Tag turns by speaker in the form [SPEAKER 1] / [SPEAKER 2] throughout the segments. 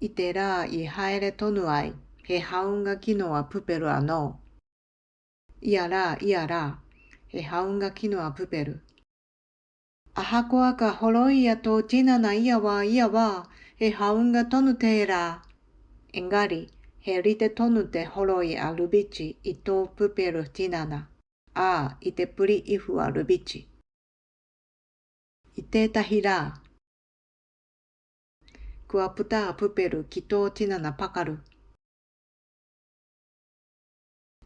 [SPEAKER 1] I te rā i haere tonu ai, he hāunga kino a Puperu anō. Ia rā, ia rā, he hāunga kino a Puperu. Ahakoa ka horoia tō tinana ia wā, ia wā, he hāunga tonu tērā. Engari, he rite tonu te horoi a Rubichi i tō Puperu tinana, ā, i te puri ihu a Rubichi. I tētahi rā, kua puta a Puperu ki tō tinana pakaru.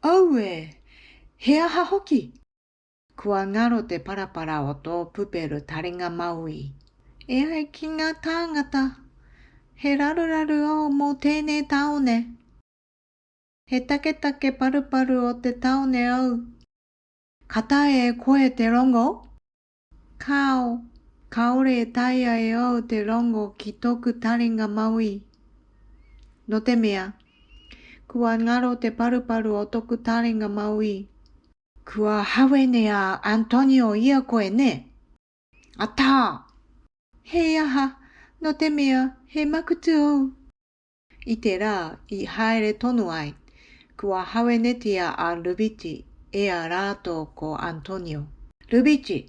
[SPEAKER 1] Aue! He aha hoki? Kua ngaro te parapara o tō Puperu taringa mauī. E ai ki ngā tāngata, he raruraru au mō tēnei tāone. He taketake paruparu o te tāone au. Ka taea e koe te rongo? Kāo, kāore e taea e au te rongo ki tōku taringa mauī. Nō te mea, kua ngaro te paruparu o tōku taringa mauī. Kua hawene a Antonio i a koe, nē? Atā! He aha, nō te mea, he makutu au. I te rā i haere tonu ai, kua hawenetia a Rubiti e a rātou ko Antonio. Rubiti,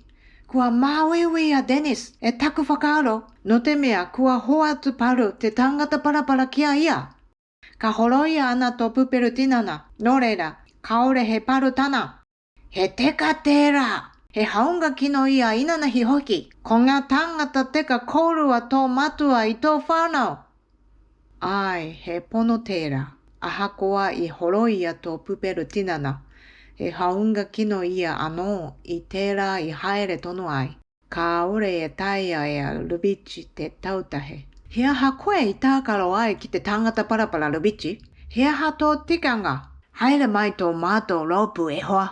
[SPEAKER 1] Kua māuiui a Dennis e taku whakaaro, nō te mea kua hoatu paru te tangata parapara ki a ia. Ka horoia ana tō puperu tinana, nō reira, kāore he paru tana. He teka tērā! He haunga kino ia inanahi hoki. Ko ngā tāngata teka kōrua tō matua i tō whānau! Āe, he pono tērā. Ahakoa i horoia tō puperu tinana, he haunga kino ia anō i tērā i haere tonu ai. Kāore e taea e a Lubichi te tautahe. He aha koe i tākaro ai ki te tangata parapara Lubichi? He aha tō tikanga? Haere mai tō mātou rōpū e hoa!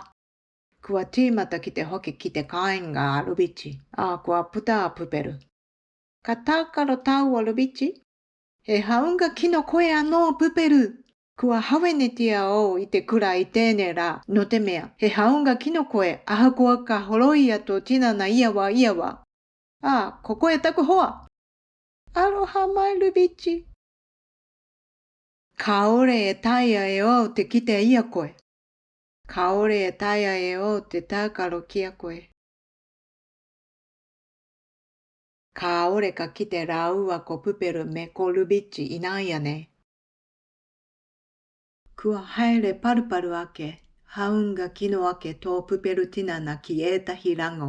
[SPEAKER 1] Kua tīmata ki te hoki ki te kāinga a Lubichi, ā, kua puta a Puperu. Ka tākaro tāua Lubichi? He haunga kino koe anō Puperu! Kua hawenetia ou i te kura i tēnei rā, nō te mea, he haunga kino koe ahakoa ka horoia tō tinana ia wā ia wā. Ā, ko koe taku hoa! Aroha mai Lubichi! Kāore e taea e au te kite i a koe. Kāore e taea e au te tākaro ki a koe. Kāore ka kite rāua ko Puperu me ko Lubichi ināianei. Kua haere paruparu ake, hāunga kino ake tō puperu tinana ki ētahi rango.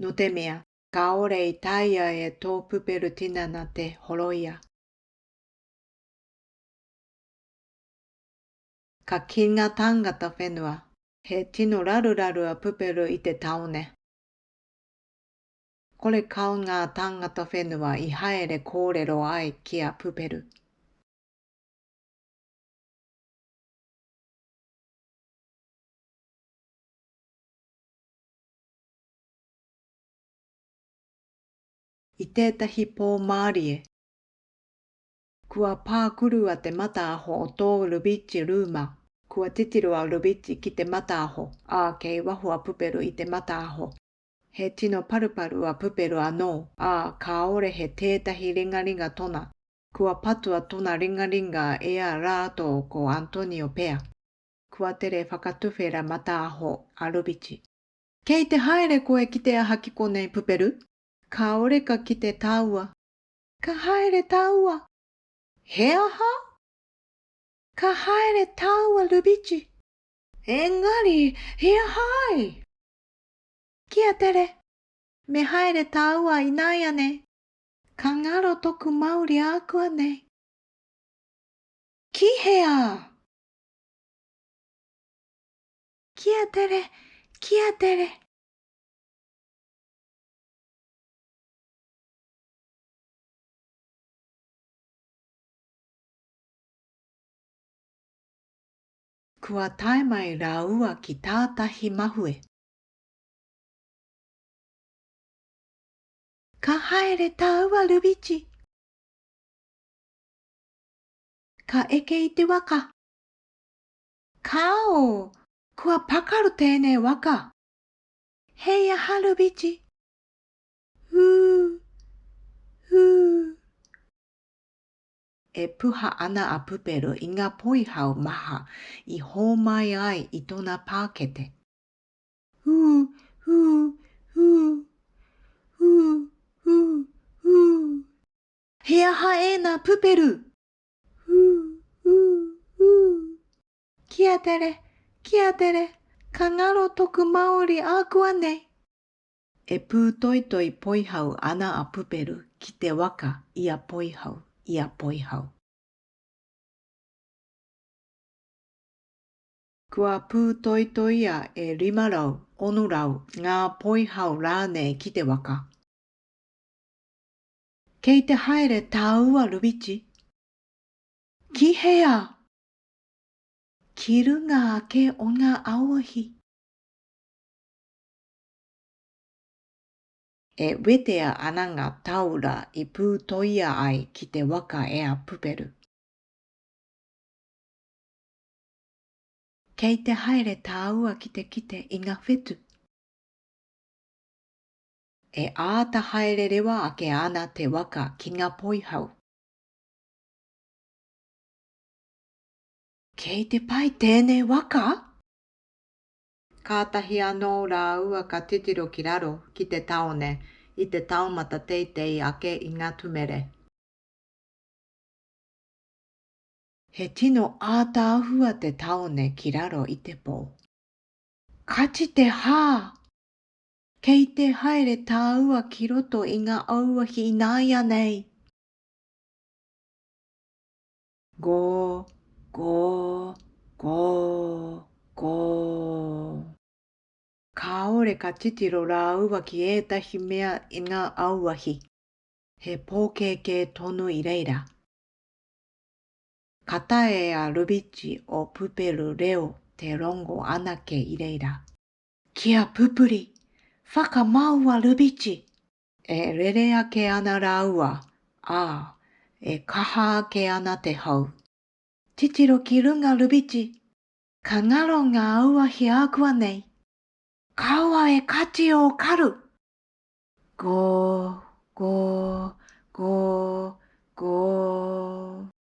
[SPEAKER 1] Nō te mea, kāore i taea e tō puperu tinana te horoia. Ka kī ngā tāngata whenua, he tino raruraru a Puperu i te tāone. Kore kau ngā tāngata whenua i haere kōrero ai ki a Puperu. I tētahi pō mārie. Kua pākurua te mataaho o tō Lubichi rūma. Kua titiro a Lubichi ki te mataaho, ā, kei waho a Puperu i te mataaho. He tino paruparu a Puperu anō, ā, kāore he tētahi ringaringa tona. Kua patua tona ringaringa e a rātou ko Antonio pea. Kua tere whakatuwhera mataaho a Rubichi. Kei te haere koe ki te aha ki konei, Puperu? Kāore ka kite tāua. Ka haere tāua. He aha? Ka haere tāua, Rubichi. Engari, he aha ai? Kia tere. Me haere tāua ināianei. Ka ngaro toku mauri ākuanei. Ki hea? Kia tere, kia tere. Kua tae mai rāua ki tātahi mahue. Ka haere tāua Lubichi. Ka eke i te waka. Kāo, kua pakaru tēnei waka. Hei aha Lubichi? Ū, ū. E puha ana a Puperu i ngā poihau maha i hōmai ai i tōna pākete. Hū, hū, hū, hū, hū, hū. He aha ēnā, Puperu? Hū, hū, hū. Kia tere, kia tere, ka ngaro toku mauri ākuanei. E pūtoitoi poihau ana a Puperu ki te waka i a Poihau, i a Poihau. Kua pūtoitoia e 500, 600 ngā poihau rānei ki te waka. Kei te haere tāua Rubichi? Ki hea? Ki runga ake o ngā auahi. E wetea ana ngā taura i pūtoia ai ki te waka e a Puperu. Kei te haere tāua ki te kite i ngā whetū. E āta haere rewa ake ana te waka ki ngā poihau. Kei te pai tēnei waka? Kātahi anō rāua ka titiro ki raro, ki te tāone, i te taumata teitei ake i ngā tumere. He tino ātaahua te tāone ki raro i te pō. Kati te hā! Kei te haere tāua ki roto i ngā auahi ināianei! Gō, gō, gō, gō. Kāore ka titiro rāua ki ētahi mea i ngā auahi. He pōkēkē tonu i reira. Ka taea a Rubichi o Puperu reo te rongo anake i reira. Kia pupuri! Whakamaua Rubichi! E rere ake ana rāua, ā, e kaha ake ana te hau. Titiro ki runga, Rubichi! Ka ngaro ngā auahi ākuanei. Kaua e kati ō karu! Gō, gō, gō, gō.